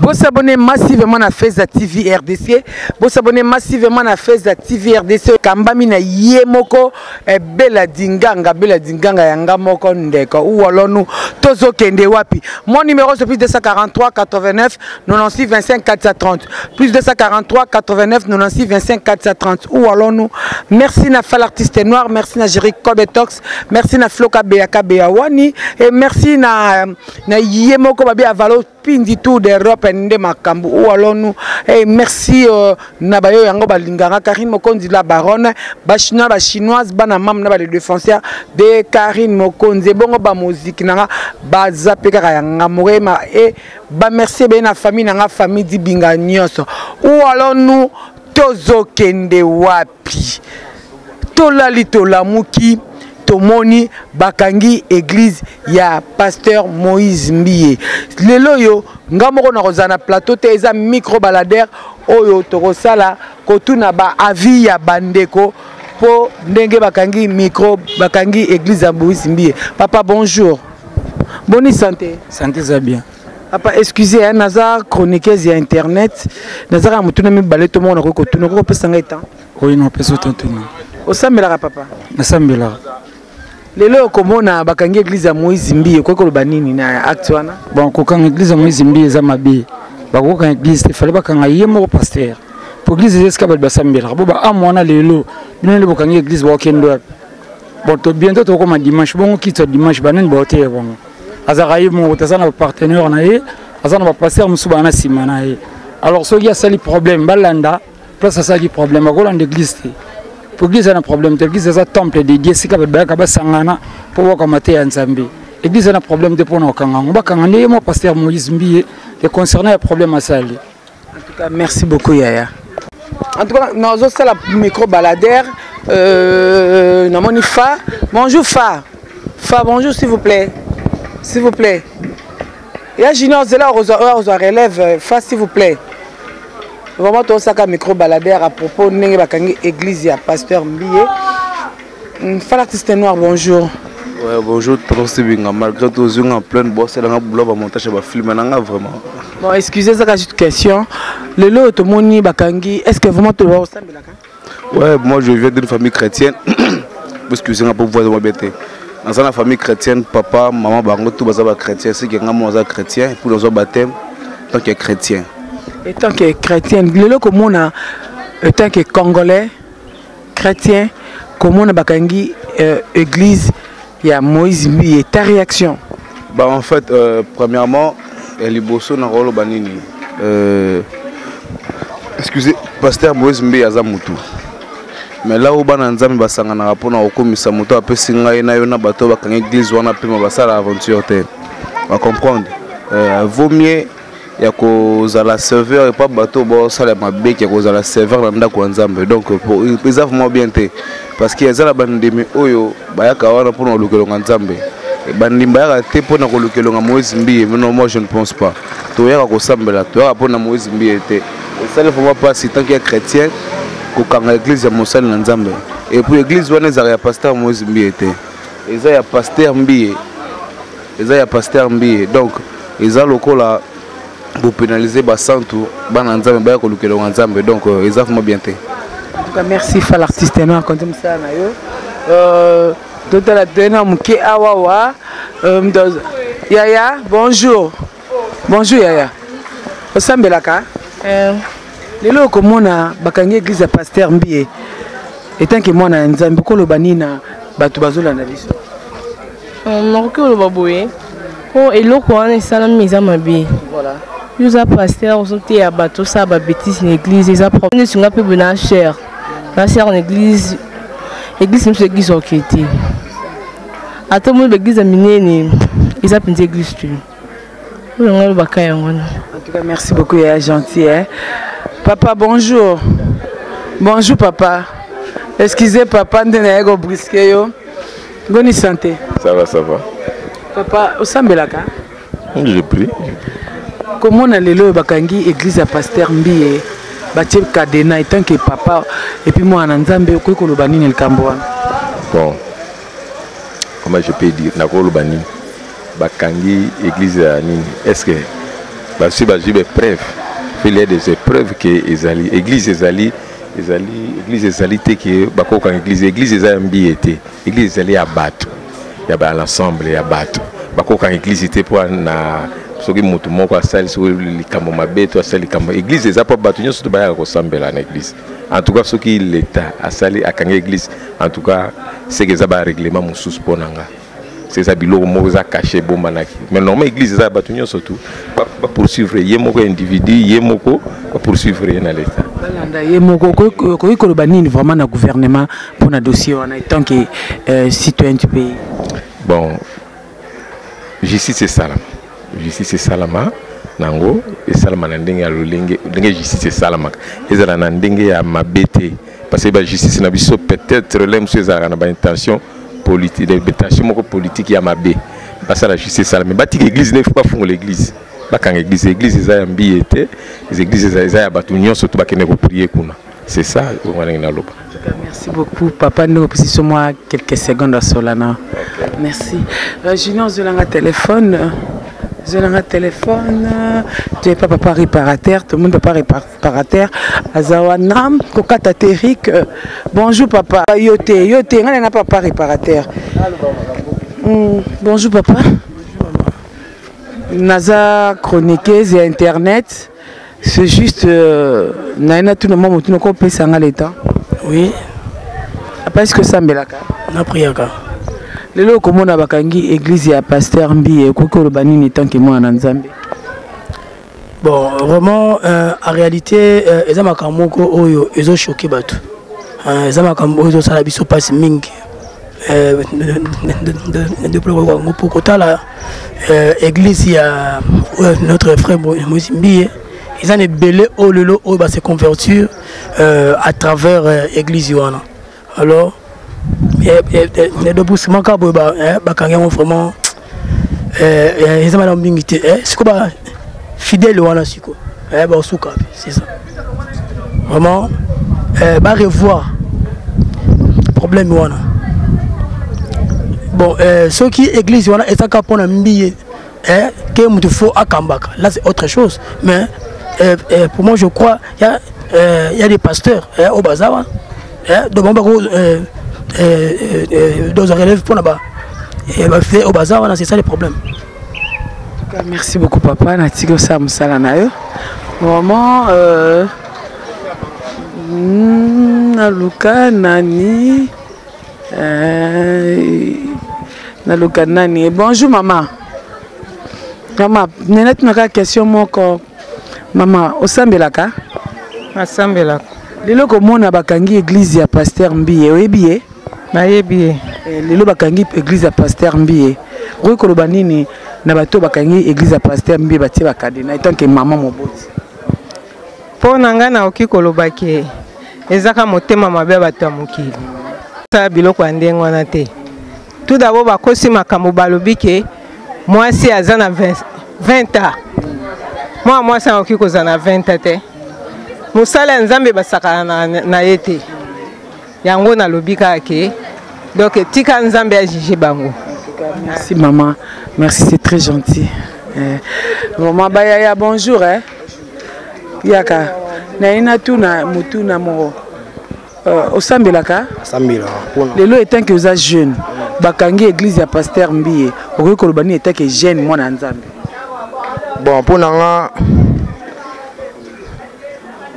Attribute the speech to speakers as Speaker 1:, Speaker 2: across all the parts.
Speaker 1: Bosabone massivement na Feza TV RDC. Bosabone massivement na Feza TV RDC. Kambami na ye moko eh, Bella Dinganga, Bella Dinganga yanga moko ndeko. Ou alors nous tozo kende wapi. Mon numéro c'est plus 243 89 96 25 430. Plus 243 89 96 25 430. Ou alors nous. Merci na Fal artiste noir, merci na Jerry Kobetox, merci na Floka Beaka Beawani et merci na na ye moko babi avalo pindi tour d'Europe nde makambo ou alors nous et merci euh, na bayo yango balingaka Karine Mokonzi la baronne ba chinois ba chinoise bana mam na ba les défenseurs de Karine Mokonzi bongo ba musique nanga baza pe kaka ya ngamorema et ba merci ebele na famille nanga famille dibinga nyonso ou alors nous tozokende wapi tolali tolamuki tomoni bakangi église ya pasteur Moïse Mbiye lelo oyo nga moko nakozala na plateau te eza micro baladeur oyo tokosala kotuna ba avis ya bandeko mpo ndenge bakangi micro bakangi église ya Moïse Mbiye. Papa bonjour, boni santé?
Speaker 2: Santé eza bien.
Speaker 1: Papa excusez hein, naza chroniqueuse ya internet, nazaka motuna mibale to moko nakoki kotuna, okoki kopesa ngai temps?
Speaker 2: Oyo napesa yo totuna.
Speaker 1: Osambelaka papa?
Speaker 2: Nasambelaka.
Speaker 1: Lelo okomona bakangi église ya Moïse Mbiye, okoki koloba nini na acte wana?
Speaker 2: Bon, kokanga église ya Moïse Mbiye eza mabe. Bakokanga église te, fallait bakanga ye moko pasteur. Po église eza esika bato basambelaka. Bo ba âme wana lelo, bino nde bokangi église bakokende wapi? Bon, to bientôt tokokoma dimanche, bongo kiti ya dimanche banani baoteya bango? Azalaka ye moko te, aza na bapartenaire na ye, aza na bapasteur mosusu baa na nsima na ye. Alors soki asali problème, balanda place asalaki problème, bakolanda église te. Po église eza na problème te, église eza temple de Dieu, esika bato bayaka basangana mpo bayoka mateya ya Nzambe. Église eza na problème te mpona kokanga yango, bakanga nde ye moko pasteur Moïse Mbiye te concernant ya problème asali.
Speaker 1: En tout cas, merci beaucoup Yaya. En tout cas, nazosala micro baladeur euh, namoni Fa. Bonjour Fa. Fa, bonjour s'il vous plaît. S'il vous plaît. Ya Junior Zela ozwa relève Fa s'il vous plaît. Vraiment tosaka micro baladeur à propos ndenge bakangi église ya pasteur Mbiye. Fa l'artiste noir, bonjour.
Speaker 3: Ouais, bonjour, tonton Sibinga. Malgré tout, je suis en pleine bosse, là, boulot, ba montage, ba film, nanga vraiment.
Speaker 1: Bon, excusez, ça, juste question. Le lot, tomoni, bakangi, est-ce que vraiment tu vas au Sambelaka?
Speaker 3: Ouais, moi, je viens d'une famille chrétienne. Excusez-moi pour vous voir bête. Dans la famille chrétienne, papa, maman, bango, tout baza ba chrétien. C'est que moi, je chrétien, pour nous baptême, tant que chrétien.
Speaker 1: Et tant que chrétien, le lot, comme on a, tant que congolais, chrétien, comment on a bakangi église ya Moïse Mbiye, ta réaction?
Speaker 3: Bah en fait, premièrement, liboso na rolo banini. Excusez, pasteur Moïse Mbiye aza mutu. Mais là où bana nzambe basanganaka mpona kokomisa moto apesi ngai na yo na bato bakangi église wana mpe ma basala aventure te. Ba comprendre. Vaut mieux ya kozala serveur epa bato bosala mabe ya kozala serveur na ndako ya nzambe. Donc eza vraiment bien te parce que eza na bandimi oyo bayaka wana mpona koluka elonga nzambe. Bandimi bayaka te mpona koluka elonga Moïse Mbiye. Mais non, moi je ne pense pas. Toyaka kosambela, toyaka mpona Moïse Mbiye te. Esali vraiment mpasi tant que chrétien kokanga église ya mosali na nzambe. Et puis église wana ezalaka ya pasteur Moïse Mbiye te, eza ya pasteur Mbiye, eza ya pasteur Mbiye. Donc eza lokola bopénaliser basantu bana nzambe baya koluka elonga nzambe. Donc eza vraiment bien te.
Speaker 1: En tout cas, merci Fal artiste noir konti mosala na yo. Totala tena moke awawa. Yaya, bonjour. Bonjour Yaya. Osambelaka? Lelo okomona bakangi église ya pasteur Mbiye. Etant que mwana ya nzambe, okoloba nini na bato bazolanda biso?
Speaker 4: Nakoki koloba boye mpo eloko wana esalami eza mabe.
Speaker 1: Voilà.
Speaker 4: Yo oza pasteur, ozoteya bato osala ba bêtise na église, eza problème. Neti nga mpe boye na cher, na cher na église, église mosusu église oke te. Ata omoni ba église ya minene eza mpenza église te. Oyo nga alobaka yango wana.
Speaker 1: En tout cas, merci beaucoup, Yaya gentil. Hein? Papa, bonjour. Bonjour, papa. Excusez, papa, ndena yego brisqué yo. Boni santé.
Speaker 5: Ça va, ça va.
Speaker 1: Papa, osambelaka?
Speaker 5: Je prie.
Speaker 1: Comment na lelo bakangi église ya pasteur Mbiye batie cadenas en tant que papa et puis moi na nzambe okoki koloba nini likambo wana?
Speaker 5: Bon, comment je peux dire, nakoloba nini? Bakangi église ya nini? Est-ce que Basi bazwi baepreuve, il y a des épreuves ke ezali église, ezali ezali église, ezali te ke bakokanga église. Église eza ya Mbiye te, église ezali ya bato, ya ba l'ensemble ya bato. Bakokanga église te mpo na soki motu moko asali soki likambo mabe to asali likambo. Église eza mpo bato nyonso to bayaka kosambela na église. En tout cas, soki l'État asali akangi église, en tout cas seke eza barèglement mosusu. Mpo na nga, se eza biloko moko eza caché, ebombanaki. Mais normalement église eza ya bato nyonso. Tu bapoursuivre ye moko individu, ye moko bapoursuivre ye na l'État.
Speaker 1: Balanda ye moko. Okoki koloba nini vraiment na gouvernement mpona dossier wana, étant que citoyen du pays?
Speaker 5: Bon, justice esalama, justice esalama nango, esalama na ndenge ya lolenge ndenge justice esalamaka, ezala na ndenge ya mabe te, parce que bajustice na biso peut-être le mosusu ezalaka na baintention politique, intention moko politique ya mabe. Basala justice esalama, batika église ne, bafungola église, bakanga église. Église eza ya Mbiye te, église eza ya bato nyonso to bakende koprier kuna. C'est ça oyo ndenge naloba.
Speaker 1: Merci beaucoup, papa. Ndenge opesi so mwa quelques secondes asolana. Merci. Junior, ozwelanga téléphone, ozwelanga téléphone. Toyepa papa réparateur, tomoni papa réparateur aza wana kokata te. Eric, bonjour papa. Yo te, yo te, ngai na papa réparateur. Bonjour papa, naza chroniqueuse ya internet. C'est juste naye natuna mwa motuna, kopesanga le temps?
Speaker 6: Oui.
Speaker 1: Parce que osambelaka?
Speaker 6: Napriaka.
Speaker 1: Lelo okomona bakangi église ya pasteur Mbiye, okoki koloba nini tant que mwana na Nzambe?
Speaker 6: Bon, vraiment, en réalité, eza makambo moko oyo ezochoquer bato, eza makambo oyo ezosala biso mpasi mingi depuis yango, mpo kotala église ya notre frère Moïse Mbiye, eza na ebele oyo lelo oyo base convertir à travers église wana. Alors deboussement kaka boye bakangi yango, vraiment eza malamu mingi te. Siko bafidèle wana siko basuka, c'est ça. Vraiment barevoir problème wana. Bon, soki église wana ezaka mpona Mbiye ke moto fo akambaka, là c'est autre chose. Mais pour moi, je crois y a des pasteurs oyo baza wana, donc bango bako dozwa relève mpona bafidèle oyo baza wana. C'est ça le problème.
Speaker 1: En tout cas, merci beaucoup papa, natiki osala mosala na yo vraiment. Naluka nani, naluka nani? Bonjour mama. Mama, nene tunaka question moko. Mama, osambelaka?
Speaker 7: Nasambelaka.
Speaker 1: Lelo komona bakangi église ya pasteur Mbiye, oyebi ye?
Speaker 7: Nayebi ye.
Speaker 1: Lelo bakangi église ya pasteur Mbiye, okoki koloba nini na bato bakangi église ya pasteur Mbiye, batie bacadenas, en tant que mama moboti?
Speaker 7: Mpo na ngai, nakoki koloba ke ezaka motema mabe ya bato ya mokili. Sala biloko ya ndenge wana te. Tout d'abord, bakosi makambo, balobi ke mwasi aza na 20 ans. Mwana mwasi akoki kozala na 20 ans te. Mosala ya Nzambe basakana na ye te. Yango nalobi kaka ke donc tika Nzambe ajuge bango.
Speaker 1: Merci maman, merci, c'est très gentil. Maman bayaya, bonjour. Eh? Yaka, naye natuna motuna moko. Osambelaka?
Speaker 8: Asambelaka mpona.
Speaker 1: Lelo, en tant que oza jeune, bakangi église ya pasteur Mbiye, okoki koloba nini en tant que jeune mwana ya Nzambe?
Speaker 8: Bon, mpo na nga,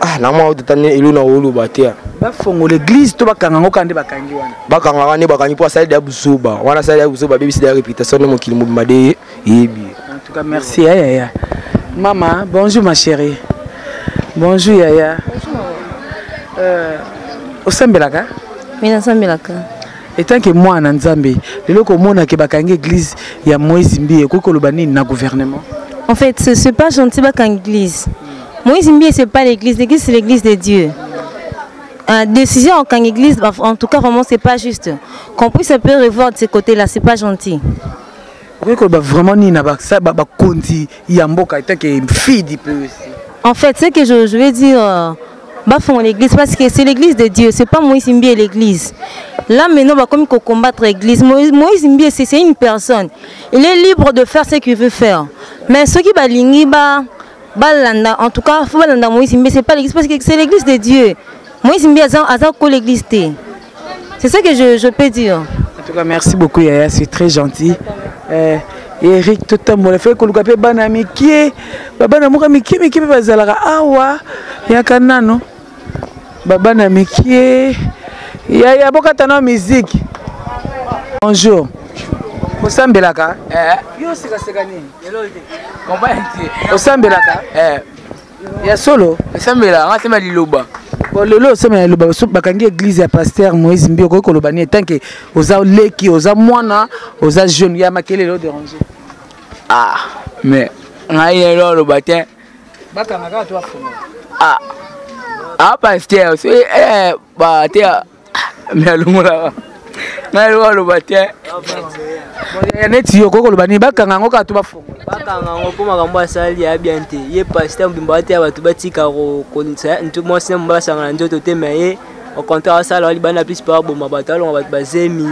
Speaker 8: ah, na mwa otata nde elo na oloba te.
Speaker 1: Bafongola église to bakanga yango kaka nde bakangi wana?
Speaker 8: Bakangaka nde bakangi, mpo asali da buzoba wana, asali da buzoba, abebisi da réputation nde mokili mobima de yebi.
Speaker 1: En tout cas, merci ya yaya. Mama, bonjour ma chérie. Bonjour yaya. Osambelaka?
Speaker 9: Mi nasambelaka.
Speaker 1: En tant que mwana Nzambe, lelo komonake bakangi église ya Moïse Mbiye, ekoki koloba nini na gouvernement?
Speaker 9: En fait, ce n'est pas gentil bakanga église. Moïse Mbiye, c'est pas l'église. L'église, c'est l'église de Dieu. Décision en église, en tout cas, vraiment, c'est pas juste. Qu'on puisse un peu revoir de ce côté-là, c'est pas gentil.
Speaker 1: Okoki koloba vraiment nini na bakonzi ya mboka, en tant que fille du pays aussi?
Speaker 9: En fait, ce que je vais dire, bafont l'église parce que c'est l'église de Dieu, c'est pas Moïse Mbiye l'église. Là maintenant, bah, comme il faut combattre l'église, Moïse Mbiye, c'est une personne. Il est libre de faire ce qu'il veut faire. Mais ceux qui balingi, bah, Balanda, en tout cas, faut balanda Moïse Mbiye, c'est pas l'église, parce que c'est l'église de Dieu. Moïse Mbiye aza, aza ko l'église te. C'est ce que je peux dire.
Speaker 1: En tout cas, merci beaucoup Yaya, c'est très gentil. Euh, Eric totambola fe koluka mpe bana mikie babana moko mikie mikie mpe bazalaka awa yaka nano babana mikie yaya bokata na musique. Bonjour, osambelaka?
Speaker 8: Eh.
Speaker 1: Yo osekaseka nini? Osambelaka?
Speaker 8: Eh.
Speaker 1: Ya solo?
Speaker 8: Osambela nga sema liloba.
Speaker 1: Bon, lelo osambela liloba, bakangi église ya pasteur Moïse Mbiye, okoki koloba nini tant que oza leki, oza mwana, oza jeune ya makelele odéranger?
Speaker 8: Ah, mais ngai lelo aloba te.
Speaker 1: Bakanga kaka to afunga.
Speaker 8: Ah, ah pasteur so eh ba te mais alongolaka ngai lelo aloba te.
Speaker 1: Ya neti yo okoki koloba nini? Bakanga yango kaka to bafunga?
Speaker 10: Bakanga yango mpo makambo asali ya bien te. Ye pasteur mobimba ateya bato batika mwasi na mobali asangana nzoto te, mais ye au contraire asala wa libanda plus mpo aboma bato, alonga bato bazemi,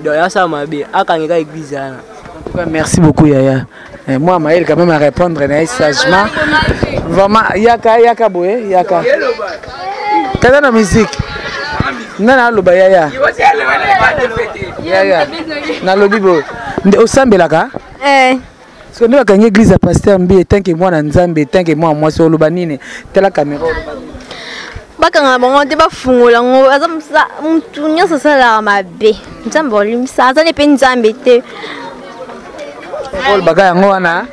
Speaker 10: donc asala mabe, akangeka église wana.
Speaker 1: En tout cas, merci beaucoup Yaya. Eh, moi, Maël, quand même, à répondre na sagement. Vraiment, yaka, yaka boye, yaka. Tata na musique. Nana aloba Yaya. Yaya. Nalobi boye. Nde osambelaka?
Speaker 11: Eh.
Speaker 1: Parce que nde bakangi église ya pasteur Mbiye, tant que mwana Nzambe, tant que mwana mwasi, oloba nini? Tala caméra, oloba nini?
Speaker 11: Bakanga bango te, bafungola yango. Aza mutu nyonso asalaka mabe, Nzambe olimbisa, aza ne mpe Nzambe te.
Speaker 1: Olobaka yango wana.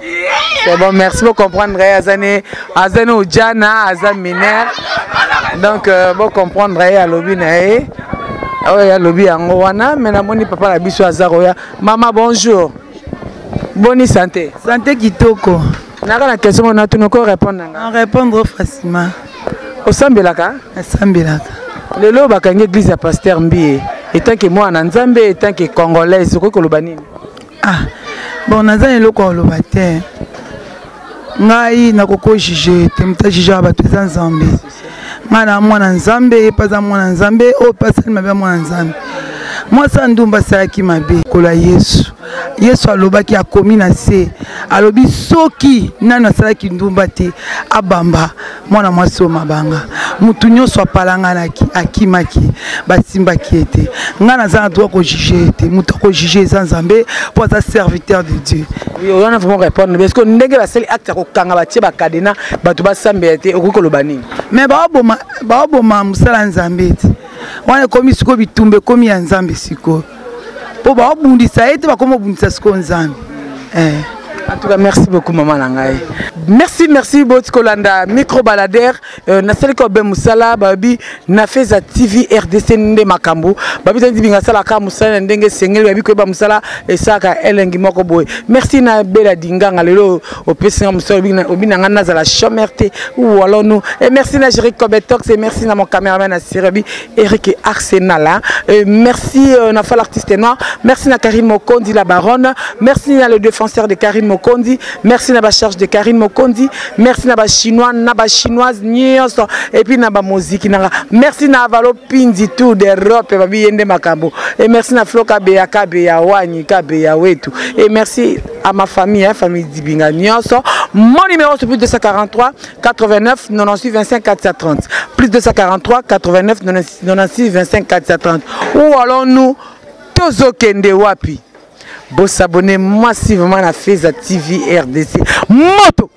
Speaker 1: C'est bon, merci pour comprendre. Azane, azane ujana, aza mineur. Donc, bon comprendre, alobi na ye. Oyo alobi yango wana, mais namoni papa na biso aza koya. Mama, bonjour. Boni santé?
Speaker 12: Santé kitoko.
Speaker 1: Naka na question na tuna ko répondre nanga.
Speaker 12: En répondre facilement.
Speaker 1: Osambelaka?
Speaker 12: Nasambelaka.
Speaker 1: Lelo bakangi église ya pasteur Mbiye. Et tant que mwana Nzambe, et tant que congolaise, okoki koloba nini?
Speaker 12: Ah, bon, naza na eloko ya koloba te. Ngai nakoki juge te, moto ajuge ya bato eza Nzambe. Ngai na mwana Nzambe, ye mpe aza mwana Nzambe, oyo mpe asali mabe ya mwana Nzambe. Mwasi ya ndumba asalaki mabe kola Yesu. Yesu alobaki, akomi na se, alobi soki nani asalaki ndumba te abamba mwana mwasi oyo mabanga. Mutu nyonso apalanganaki, akimaki, basimbaki ye te. Ngai naza na droit kojuge ye te, moto akojuge eza Nzambe mpo aza serviteur de Dieu.
Speaker 1: Oui, wana vraiment répondre parce que ndenge basali acte ya kokanga batie bacadenas bato basambela te, okoki koloba nini?
Speaker 12: Mais baoboma mosala ya Nzambe te. Wana ekomi sikoyo bitumba ekomi ya Nzambe sikoyo, mpo baobundisa ye te, bakomi obundisa sikoyo Nzambe. Eh.
Speaker 1: En tout cas, merci beaucoup maman na ngai. Merci, merci boti kolanda micro baladeur, nasali ko be musala babi na Feza TV RDC nde makambo. Babi tandi binga sala ka musala na ndenge sengeli babi koyeba musala esaka elengi moko boye. Merci na Bela Dinganga lelo opesi nga musala obi na obi na nga nazala chômeur te ou alors nous. Et merci na Jerry Kobetox et merci na mon caméraman na Sirebi Eric Arsenal, hein. Et merci na Fall artiste noir, merci na Karine Mokondi la baronne, merci na le défenseur de Karine Mokondi, merci na ba charge de Karine Mokondi, merci na ba chinois, na ba chinoise nyonso et puis na ba moziki na merci na Avalo Pindi tout d'Europe babi yende makambo et merci na Flo Kabeya Kabeya Wani Kabeya wetu et merci à ma famille, hein, famille Dibinga nyonso. Mon numéro c'est plus 243 89 96 25 430, plus 243 89 96 25 430. Où allons-nous? Tozokende wapi? Bo s'abonner massivement à Feza TV RDC. Moto!